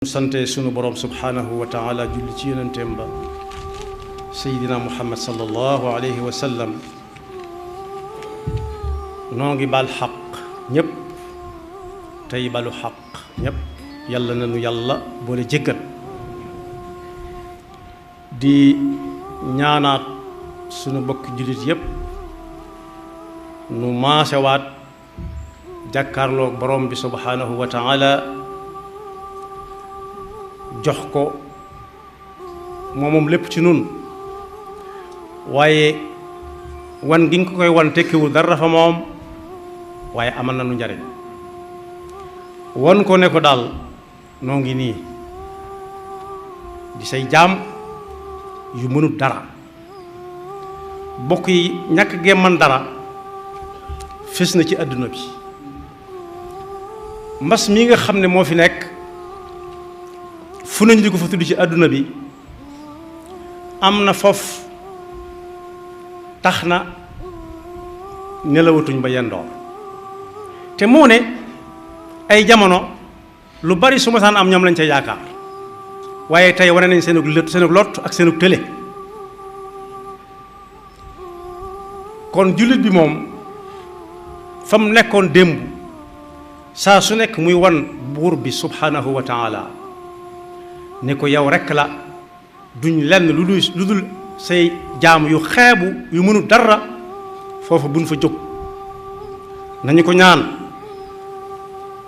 sante sunu borom subhanahu wa taala julli ci yonentem ba sayidina muhammad sallallahu alayhi wa sallam noo ngi bal xaq ñépp tey balu xaq ñépp yàlla nanu yàlla boole jéggal di ñaanaat sunu bokk jullit yépp nu maasewaat jàkkaarloog borom bi subhanahu wa taala jox ko moom lépp ci nun waaye wan gi nga ko koy wan tekkiwul dara fa moom waaye amal na nu njariñ wan ko ne ko daal noo ngi nii di say jaam yu mënut dara bokk yi ñàkk gee man dara fés na ci àdduna bi mbas mi nga xam ne moo fi nekk fu nañu di ko fa tudd ci àdduna bi am na foofu tax na nelawatuñ ba yendoor te moo ne ay jamono lu bari su ma saan am ñoom lañ ca yaakaar waaye tey wane nañ seenug lot ak seenug tële kon jullit bi moom fa mu nekkoon démb saa su nekk muy wan buur bi subhanahu wa taala ne ko yow rekk la duñ lenn lu dul say jaam yu xeebu yu mënu dara foofu buñ fa jóg nañu ko ñaan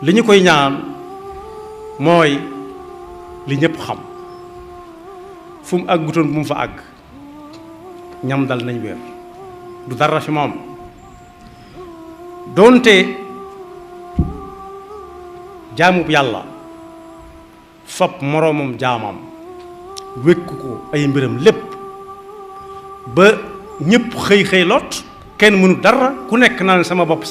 li ñu koy ñaan mooy li ñépp xam fu mu àggutoon bu mu fa àgg ñam dal nañ wér du dara fi moom doonte jaamub yàlla fab moroomam jaamam wékku ko ay mbiram lépp ba ñépp xëy lot kenn mënu dara ku nekk naan sama bopp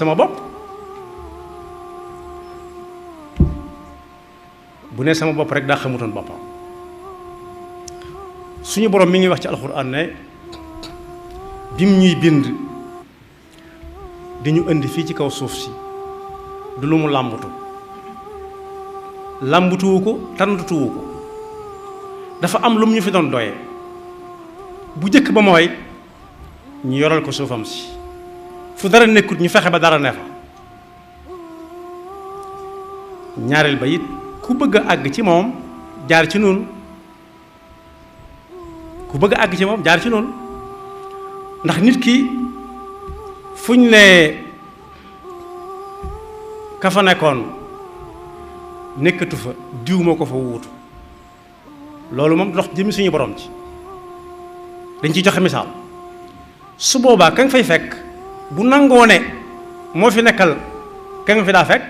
bu ne sama bopp rek daa xamutoon boppam suñu borom mi ngi wax ci alxuraan ne bim ñuy bind di ñu indi fii ci kaw suuf si du lu mu làmbutuwu ko tàndatuwu ko dafa am lu mu ñu fi doon doye bu jëkk ba mooy ñu yoral ko suufam si fu dara nekkut ñu fexe ba dara ne fa ñaareel ba it ku bëgg a àgg ci moom jaar ci noonu ndax nit ki fuñ ne ka fa nekkoon nekkatu fa diw moo ko fa wuutu loolu moom dox jëmi suñu borom ci dañ ciy joxe misaal su boobaa ka nga fay fekk bu nangoo ne moo fi nekkal ka nga fi daa fekk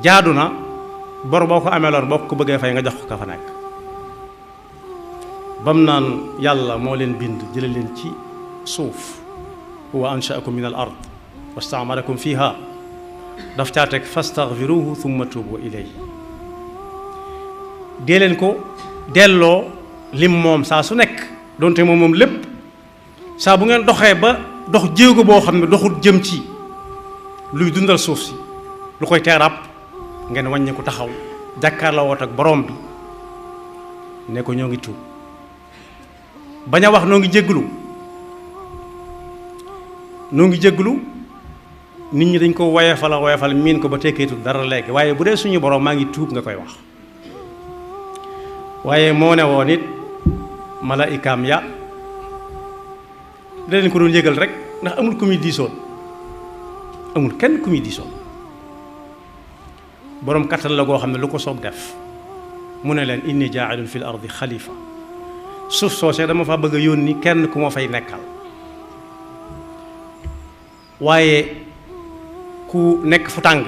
jaadu na bor boo ko amee loon boo ko bëggee fay nga jox ko ka fa nekk bam naan yàlla moo leen bind jële leen ci suuf huwa anshaakum min al ard wastaamarakum fiha daf caa teg fastaghfiruhu thumma tuubu ilayhi dee leen ko delloo lim moom saa su nekk donte moom lépp saa bu ngeen doxee ba dox jéego boo xam ne doxul jëm ci luy dundal suuf si lu koy teerab ngeen wàññi ko taxaw jàkkaarloo woot ak borom bi ne ko ñoo ngi tuub bañ a wax noo ngi jégglu nit ñi dañ ko woyefal miin ko ba tekkeetul dara léegi waaye bu dee suñu borom maa ngi tuub nga koy wax waaye moo ne woon it malaikaam ya da leen ko doon yëgal rek ndax amul ku muy diisoon amul kenn ku muy diisoon boroom kattan la goo xam ne lu ko soob def mu ne leen inni jaa'ilun fil ardi xalifa suuf soosee dama fa bëgg a yónni kenn ku ma fay nekkal waaye ku nekk fu tàng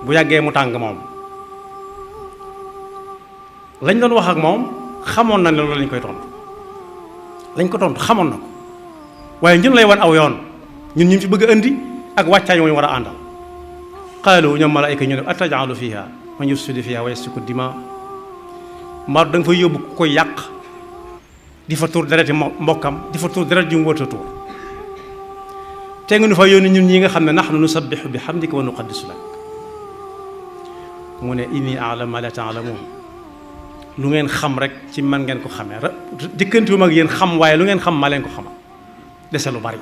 bu yàggee mu tàng moom lañ doon wax ak moom xamoon na ne loolu lañ ko tontu xamoon na ko waaye ñun lay wan aw yoon ñun ñu fi bëgg a indi ak wàccaay mooy war a àndal qaalu ñoom malaayika ñu ne atajalu fiha man yufsidu fiha wa yasfiku dima mbaa da nga fay yóbbu ku koy yàq di fa tuur dereti mbokkam di fa tuur deret ju mu wërta tuur te nga nu fa yónni ñun ñi nga xam ne nahnu nusabbihu bi hamdika wa nuqaddisu lak mu ne inni a'lamu ma la ta'lamun lu ngeen xam rek ci man ngeen ko xamee jëkkantiwuma ak yéen xam waaye lu ngeen xam maa leen ko xamal dese lu bari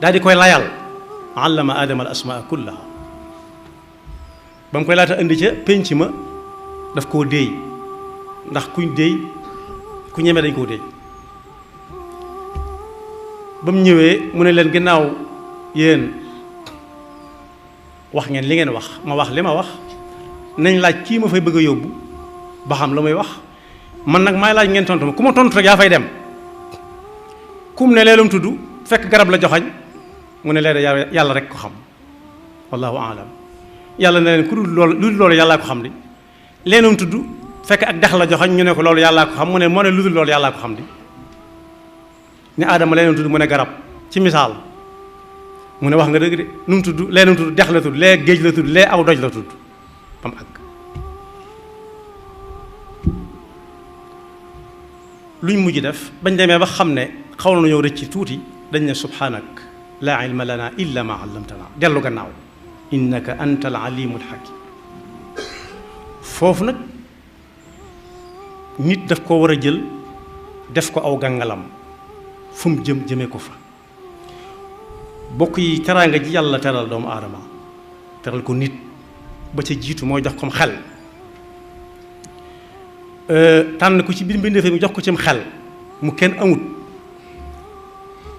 daal di koy layal allama adama al asmaa kullaha ba mu koy laata indi ca pénc ma daf koo déey ndax kuñ déey ku ñeme dañ koo déey ba mu ñëwee mu ne leen ginnaaw yéen wax ngeen li ngeen wax ma wax li ma wax nañ laaj kii ma fay bëgg a yóbbu ba xam la muy wax man nag maay laaj ngeen tontu ma ku ma tontu rek yaa fay dem kum ne leelum tudd fekk garab la joxañ mu ne leen yàlla rek ko xam wallahu aalam yàlla ne leen ku dul loolu yàllaa ko xam di leenum tudd fekk ak dex la joxañ ñu ne ko loolu yàllaa ko xam mu ne moo ne lu dul loolu yàllaa ko xam di ne aadama leenum tudd mu ne garab ci misaal mu ne wax nga dëgg de nu mu tudd leenum tudd dex la tudd lee géej la tudd lee aw doj la tudd ba mu àgg luñ mujj def bañ demee ba xam ne xaw na ñëw rëcc tuuti dañ ne subhanak laa ilma lana illa ma allamtana dellu gannaaw innaka anta al alimul hakim foofu nag nit daf ko war a jël def ko aw gàngalam fu mu jëmee ko fa bokk yi teraanga ji yàlla teral doomu aadama teral ko nit ba ca jiitu mooy jox kom xel tànn ko ci biir mbindeef mi jox ko cim xel mu kenn amut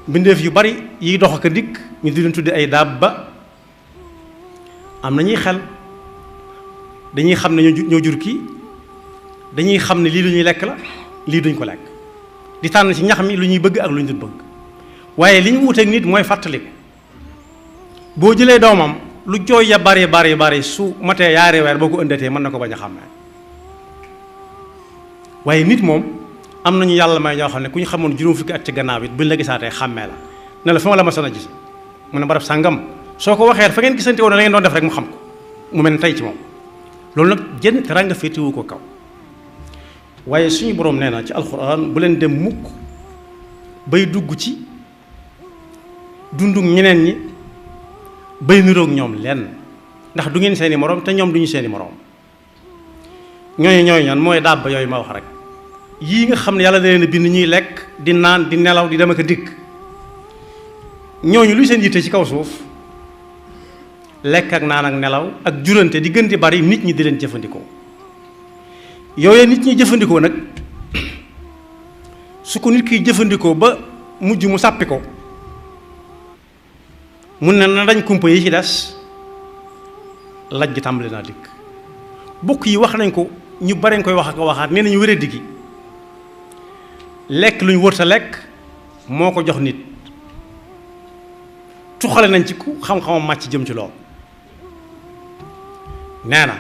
mbindeef yu bari yiy dox ak a dikk ñu di leen tudde ay dabba am na ñuy xel dañuy xam ne ñoo jur kii dañuy xam ne lii lu ñuy lekk la lii duñ ko lekk di tànn ci ñax mi lu ñuy bëgg ak lu ñu dul bëgg waaye li ñu wuuteeg nit mooy fàttaliku boo jëlee doomam lu jooy ya bari su matee yaari weer boo ko ëndatee mën na ko bañ a xàmmee waaye nit moom am nañu yàlla may ñoo xam ne ku ñu xamoon juróom fukki at ci gannaaw it buñ la gisaatee xàmmee la ne la fa ma la ma son a gis mu ne barab sàngam soo ko waxee fa ngeen gisante woon la ngeen doon def rek mu xam ko mu mel ne tey ci moom loolu nag jën teraanga féetewu ko kaw waaye suñu boroom nee na ci alxuraan bu leen dem mukk bay dugg ci dundu ñeneen ñi bay niroog ñoom lenn ndax du ngeen seeni moroom te ñoom du ñu seeni moroom ñooñu ñan mooy dàbb yooyu ma wax rek yii nga xam ne yàlla da leen a bind ñuy lekk di naan di nelaw di dem ak a dikk ñooñu luy seen yitte ci kaw suuf lekk ak naan ak nelaw ak jurante di gën di bari nit ñi di leen jëfandikoo yooyu nit ñi jëfandikoo nag su ko nit kiy jëfandikoo ba mujj mu sàppi ko mun ne na dañ kumpa yi ci des laj gi tàmbali naa dikk bokk yi wax nañ ko ñu bari nga koy wax ak waxaat nee nañu wéradi gi lekk lu ñu wërta lekk moo ko jox nit tuxale nañ ci ku xam-xamam màcc jëm ci lool nee na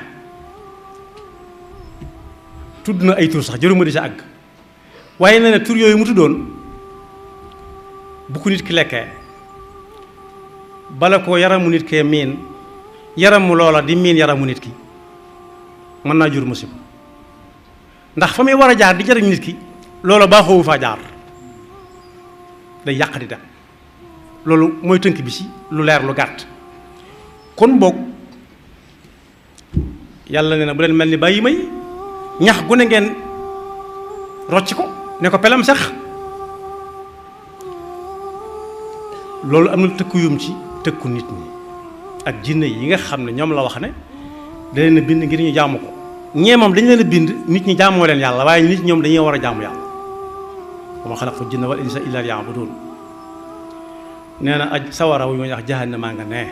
tudd na ay tur sax jëruma di sa àgg waaye nee na tur yooyu mu tuddoon bu ko nit ki lekkee bala ko yaramu nit kee miin yaramu loola di miin yaramu nit ki mën naa jur musiba ndax fa muy war a jaar di jariñ nit ki loola baaxoowu faa jaar day yàq di dem loolu mooy tënk bi ci lu leer lu gàtt kon boog yàlla nee na bu leen mel ni bàyyi may ñax gu ne ngeen rocc ko ne ko pelam sax loolu am na tëkku yum ci tëkku nit ñi ak jinne yi nga xam ne ñoom la wax ne da leen a bind ngir ñu jaamu ko ñee moom dañu leen a bind nit ñi jaamoo leen yàlla waaye nit ñoom dañuy war a jaamu yàlla wa ma xalaqtu jinna wal insa illa liya'budun nee na aj sawara wu ñu wax jahannama nga ne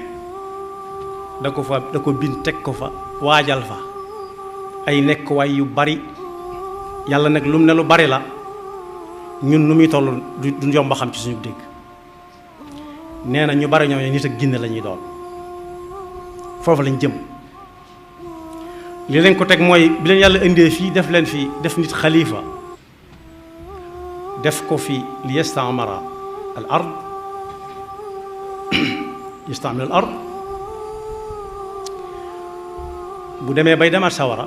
da ko bind teg ko fa waajal fa ay nekk waay yu bari yàlla nag lu mu ne lu bari la ñun nu muy toll du yomb xam ci suñu dégg nee na ñu bari ñoom nit ak jinne la ñuy doon foofu lañ jëm li leen ko teg mooy bi leen yàlla indee fii def leen fii def nit xalifa def ko fi li yastamara al ard yastamir al ard bu demee bay demaat sawara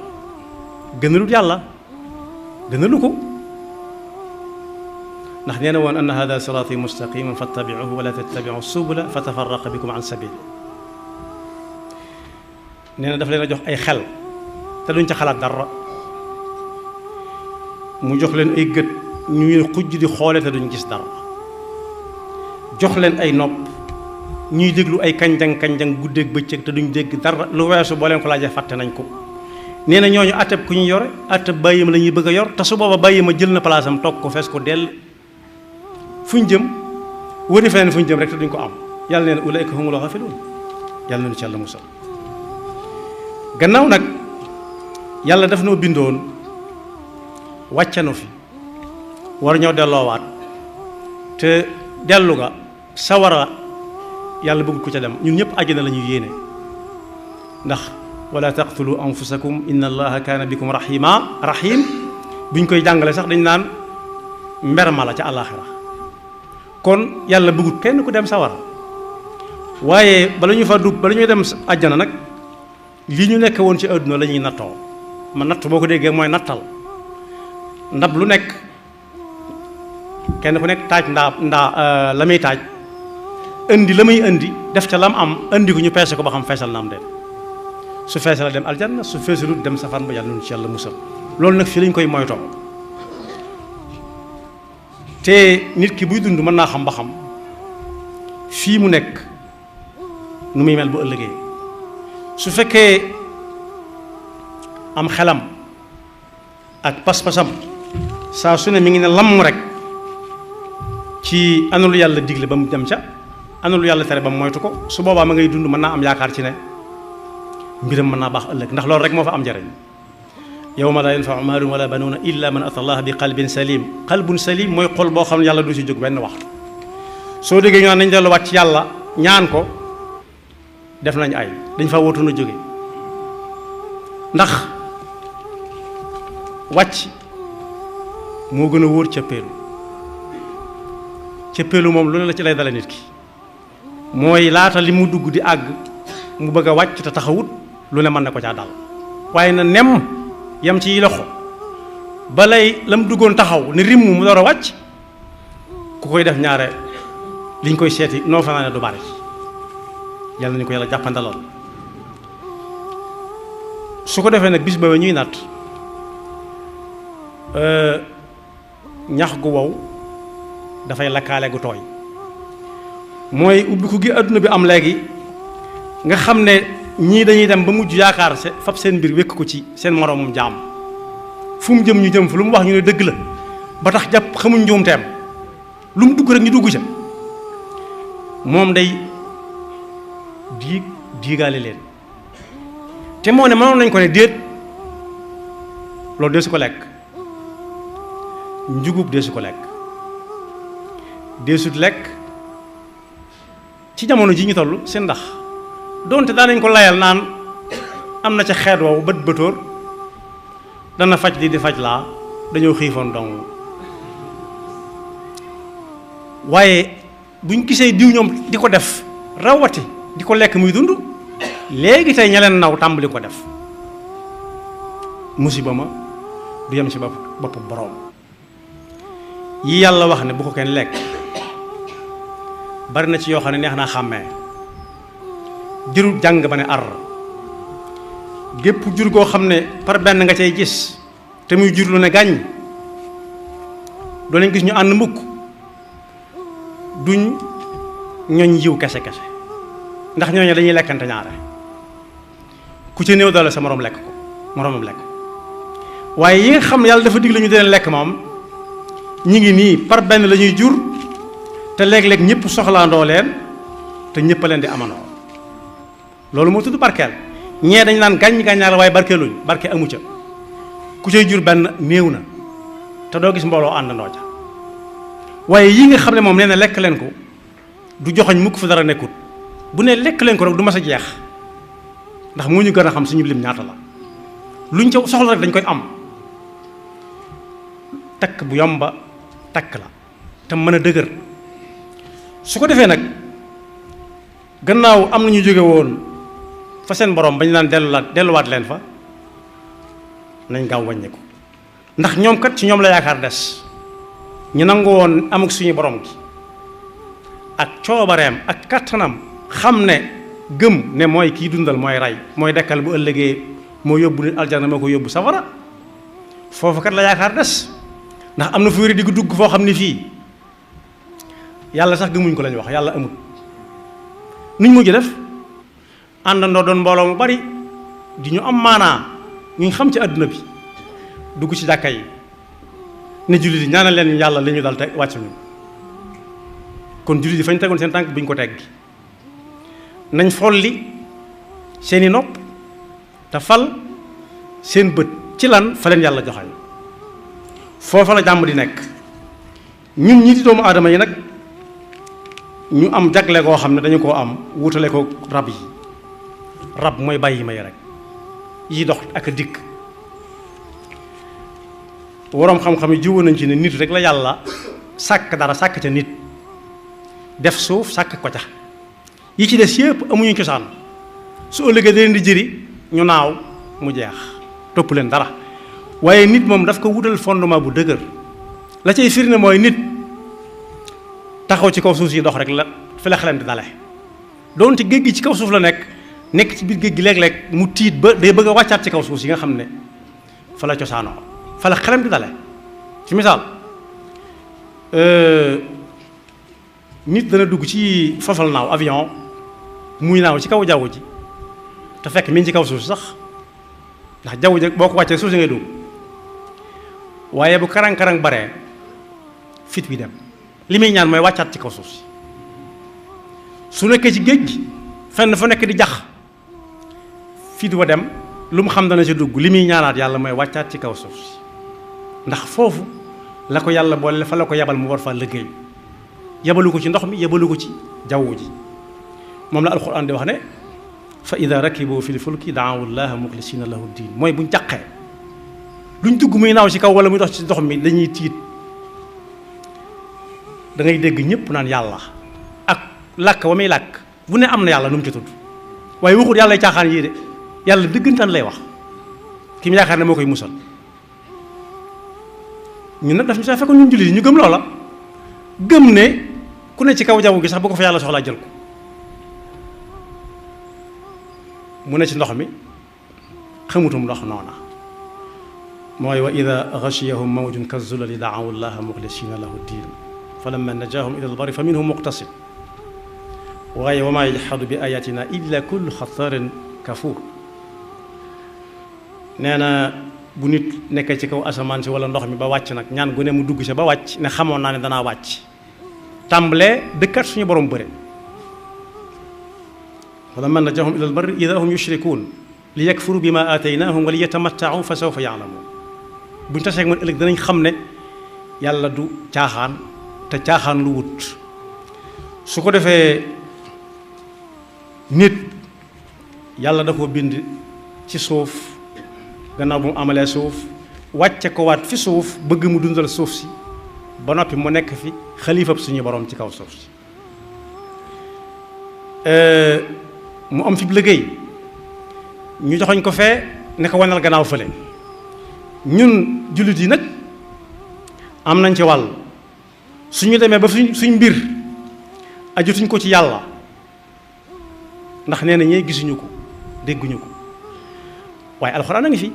gënalut yàlla gënalu ko ndax nee na woon anna hada siraati mustaqiman fattabi'uhu wa la tattabi'u subula fatafarraqa bikum an sabili nee na daf leen a jox ay xel te duñ ca xalaat dara mu jox leen ay gët ñuy xujj di xoole te duñ gis dara jox leen ay nopp ñuy déglu ay kanjang guddeeg bëccëg te duñ dégg dara lu weesu boo leen ko laajee fàtte nañ ko nee na ñooñu atteb ku ñu yore atteb bàyyima la ñuy bëgg a yor te su booba bàyyima jël na palaasam toog ko fees ko dell fuñ jëm wëri feneen fuñ jëm rek te duñ ko am yàlla nee na ulaa'ika humul ghaafiluun yàlla na nu ci yàlla musal gannaaw nag yàlla daf noo bindoon wàcce nu fi war ñoo delloowaat te dellu ga sawara yàlla bëgg ko ca dem ñun ñëpp àjjana la ñuy yéene ndax wala taqtulu anfusakum inna allaha kaana bikum rahim buñ koy jàngale sax dañ naan mber ma la ca àllaaxira kon yàlla bëggut kenn ku dem sawara waaye bala ñu fa dugg bala ñuy dem àjjana nag li ñu nekk woon ci àdduna la ñuy nattoo ma natt boo ko déggee mooy nattal ndab lu nekk kenn ku nekk taaj ndaa la muy taaj indi la muy indi def ca lam am indi ko ñu peese ko ba xam feesal na am dem su feesal la dem aljanna su feesalut dem safaan ba yàlla noonu ci yàlla musal loolu nag fii lañ koy moytoo te nit ki buy dund mën naa xam ba xam fii mu nekk nu muy mel bu ëllëgee su fekkee am xelam ak pas-pasam saa su ne mi ngi ne lamm rek ci ana lu yàlla digle ba mu dem ca ana lu yàlla tere ba mu moytu ko su boobaa ma ngay dund mën naa am yaakaar ci ne mbiram mën naa baax ëllëg ndax loolu rek moo fa am njariñ yawma laa yanfa'u maalun wala banuuna illa man ata allaha bi qalbin salim qalbun salim mooy xol boo xam ne yàlla du si jóg benn waxtu soo déggee ñu naan nañ delluwaat ci yàlla ñaan ko def nañ ay dañ fa wootoon a jóge ndax wàcc moo gën a wóor cëppeelu moom lu ne la ci lay dale nit ki mooy laata li mu dugg di àgg mu bëgg a wàcc te taxawut lu ne mën na ko caa dal waaye na nem yam ci loxo balay la mu duggoon taxaw ne rimm mu door a wàcc ku koy def ñaare liñ koy seeti noo fa naa ne du bari yàlla nañu ko yàlla jàppandaloon su ko defee nag bis ba ñuy natt ñax gu wow dafay lakkaale gu tooy mooy ubbiku gi adduna bi am léegi nga xam ne ñii dañuy dem ba mujj yaakaar fab seen mbir wékk ko ci seen moroomum jaam fu mu jëm ñu jëm fu lu mu wax ñu ne dëgg la ba tax jàpp xamuñ njuumteem lu mu dugg rek ñu dugg ca moom day diigaale leen te moo ne mënoon nañ ko ne déet loolu dee su ko lekk njugub dee su ko lekk dee sut lekk ci jamono ji ñu toll seen ndax doonte daanañ ko layal naan am na ca xeet woowu bët bëtóor dana faj lii di faj laa dañoo xiifoon dong waaye buñ gisee diw ñoom di ko def rawati di ko lekk muy dund léegi tey ña leen naw tàmbali ko def musiba ma du yem ci bopp boroom yi yàlla wax ne bu ko kenn lekk bari na ci yoo xam ne neex naa xàmmee jërul jàng ba ne ar gépp jur goo xam ne par benn nga cay gis te muy jur lu ne gàññ doo leen gis ñu ànd mukk duñ ñooñ yiw kese kese ndax ñooñu dañuy lekkante ñaare ku ci néew doole sa moroom lekk ko moroomam lekk waaye yi nga xam ne yàlla dafa dig la ñu di leen lekk moom ñi ngi nii par benn la ñuy jur te léeg-léeg ñëpp soxlaandoo leen te ñëpp a leen di amandoo loolu moo tudd barkeel ñee dañ naan gàññ gàññaar waaye barkeeluñ barke amu ca ku cay jur benn néew na te doo gis mbooloo àndandoo ca waaye yii nga xam ne moom nee na lekk leen ko du joxoñ mukk fu dara nekkut bu ne lekk leen ko rek du mas a jeex ndax moo ñu gën a xam suñu lim ñaata la luñ ca soxla rek dañ koy am takk bu yomba takk la te mën a dëgër su ko defee nag gannaaw am na ñu jóge woon fa seen borom bañ naan delluwaat leen fa nañ gaaw wàññi ko ndax ñoom kat ci ñoom la yaakaar des ñu nangu woon amuk suñu borom gi ak coobareem ak kattanam xam ne gëm ne mooy kii dundal mooy rey mooy dekkal bu ëllëgee moo yóbbu nit aljana moo ko yóbbu safara foofu kat la yaakaar des ndax am na fu wéri di dugg foo xam ne fii yàlla sax gëmuñ ko lañ wax yàlla amut nuñ mujj def àndandoo doon mbooloo mu bari di ñu am maanaa ñu xam ci àdduna bi dugg ci jàkka yi ne jullit yi ñaanal leen yàlla li ñu dal te wàcc ñu kon jullit yi fañ tegoon seen tànk buñ ko teggi nañ folli seeni nopp te fal seen bët ci lan fa leen yàlla joxañ foofa la jàmm di nekk ñun ñi di doomu aadama yi nag ñu am jagle koo xam ne dañu koo am wutale ko rab yi rab mooy bàyyi may rek yi dox ak dikk waroom xam-xam yi jiwoon nañ ci ne nit rek la yàlla sàkk dara sàkk ca nit def suuf sàkk ko ca yi ci des yëpp amuñu cosaan su ëllëgee da leen di jëri ñu naaw mu jeex topp leen dara waaye nit moom daf ko wutal fondement bu dëgër la cay firnde mooy nit taxaw ci kaw suuf si dox rek la fi la xelam di dale doonte géej gi ci kaw suuf la nekk ci biir géej gi léeg-léeg mu tiit ba day bëgg a wàccaat ci kaw suuf si nga xam ne fa la cosaanoo fa la xelam di dale ci misaal nit dana dugg ci fafal naaw avion muy naaw ci kaw jaww ji te fekk mi ngi ci kaw suuf si sax ndax jaww ji boo ko wàccee suuf si ngay dugg waaye bu karang-karang baree fit bi dem li muy ñaan mooy wàccaat ci kaw suuf si su nekkee ci géej gi fenn fa nekk di jax fit wa dem lu mu xam dana ci dugg li muy ñaanaat yàlla mooy wàccaat ci kaw suuf si ndax foofu la ko yàlla boole fa la ko yabal mu war fa liggéey yabalu ko ci ndox mi yabalu ko ci jaww ji moom la alquran di wax ne fa ida rakibu fi lfulki daawu llaha muxlisina lahu diin mooy buñ jàqee luñ dugg muy naaw ci kaw wala muy dox ci ndox mi dañuy tiit da ngay dégg ñëpp naan yàlla ak làkk wa muy làkk bu ne am na yàlla nu mu ci tudd waaye waxut yàlla caaxaan yii de yàlla dëggantaan lay wax ki mu yaakaar ne moo koy musal ñun nag daf ñu saa fekkoon ñun jullit yi ñu gëm loola gëm ne ku ne ci kaw jaww gi sax bu ko fa yàlla soxlaa jël ko mu ne ci ndox mi xamutum ndox noona mooy wa ida ghashiyahum mawjun kazulali daawu llaha muxlisina lahu diin fa lamma najaahum ila albari fa minhum muqtasid waaye wa maa yajhadu bi ayatina illa kullu xataarin kafuur nee na bu nit nekkee ci kaw asamaan si wala ndox mi ba wàcc nag ñaan gu ne mu dugg si ba wàcc ne xamoon naa ne danaa wàcc tàmbalee dëkkat suñu borom bëre falammaa najaahum ilal barri idaa hum yushrikuun li yakfuru bimaa aataynaahum wa li yatamatta'u fa sawfa ya'lamuun buñ taseeg man ëllëg danañ xam ne yàlla du caaxaan te caaxaan lu wut su ko defee nit yàlla da koo bind ci suuf gannaaw bu mu amalee suuf wàcce ko waat fi suuf bëgg mu dundal suuf si ba noppi mu nekk fi xalifab suñu borom ci kaw suuf si mu am fi liggéey ñu joxoñ ko fee ne ko wanal gannaaw fële ñun jullit yi nag am nañ ci wàll suñu demee ba suñ mbir ajutuñ ko ci yàlla ndax nee na ñee gisuñu ko dégguñu ko waaye alxuraan a ngi fi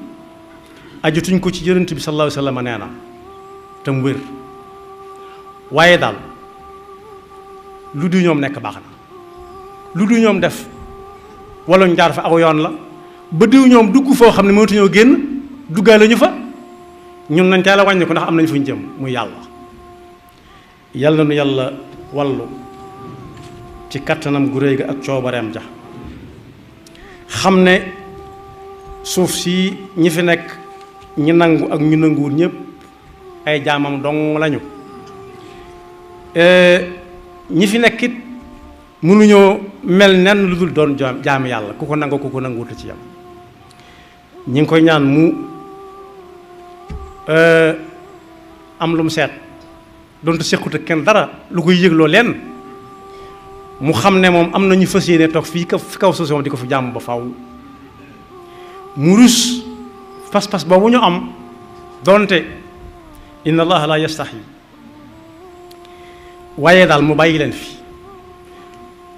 ajutuñ ko ci yonent bi sallallahu alayhi wa sallam nee na te mu wér waaye daal lu du ñoom nekk baax na lu du ñoom def wala ñu jaar fa aw yoon la ba diw ñoom dugg foo xam ne mënatuñoo génn duggaale ñu fa ñun nañ teel a wàññi ko ndax am nañ fu ñu jëm muy yàlla yàlla nu yàlla wallu ci kattanam gu réy ga ak coobareem ja xam ne suuf si ñi fi nekk ñi nangu ak ñu nanguwul ñëpp ay jaamam dong lañu ñi fi nekkit mënuñoo mel nen lu dul doon jaami yàlla ku ko nangu ku ko nanguwut ci yam ñi ngi koy ñaan mu am lu mu seet doonte sequt ak kenn dara lu koy yëgloo leen mu xam ne moom am na ñu fas yéene toog fii fi kaw suuf di ko fi jàmm ba faw mu rus pas-pas boobu ñu am doonte inna allaha la yastahi waaye daal mu bàyyi leen fi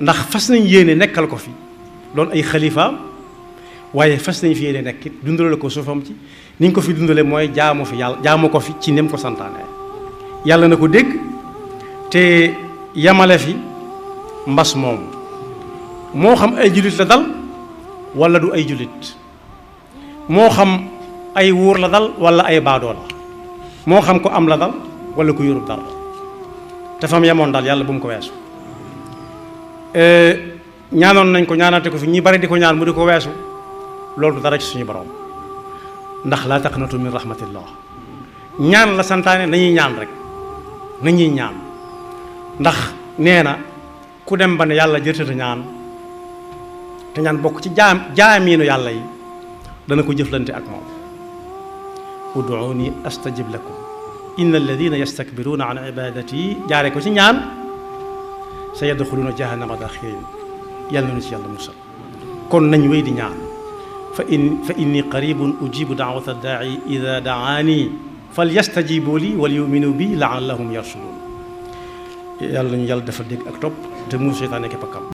ndax fas nañ yéene nekkal ko fi doon ay xalifaam waaye fas nañ fi yéene nekk dundale ko suufam ci ni ñu ko fi dundale mooy jaamu fi yàlla jaamu ko fi ci nem ko santaane yàlla na ko dégg te yamale fi mbas moom moo xam ay jullit la dal wala du ay jullit moo xam ay wuur la dal wala ay baadoo la moo xam ko am la dal wala ku yorub dal te fam yemoon dal yàlla bu mu ko weesu ñaanoon nañ ko ñaanate ko fi ñi bari di ko ñaan mu di ko weesu loolu dara ci suñu borom ndax laa taqnatu min rahmatillah ñaan la santaane nañuy ñaan rek nañuy ñaan ndax nee na ku dem ba ne yàlla jërtata ñaan te ñaan bokk ci jaamiinu yàlla yi dana ko jëflante ak moom ud'uuni astajib lakum inna alladina yastakbiruuna an ibadati jaare ko ci ñaan sa yadxuluuna jahannama daxirin yàlla na ci yàlla musal kon nañ wéy di ñaan fa inni qaribun ujibu daawata daai ida daani fal yastajibu li wal yuminu bi laallahum yarshudun yàlla nañu yàlla dafa dégg ak topp te mu seytaane képp ak kam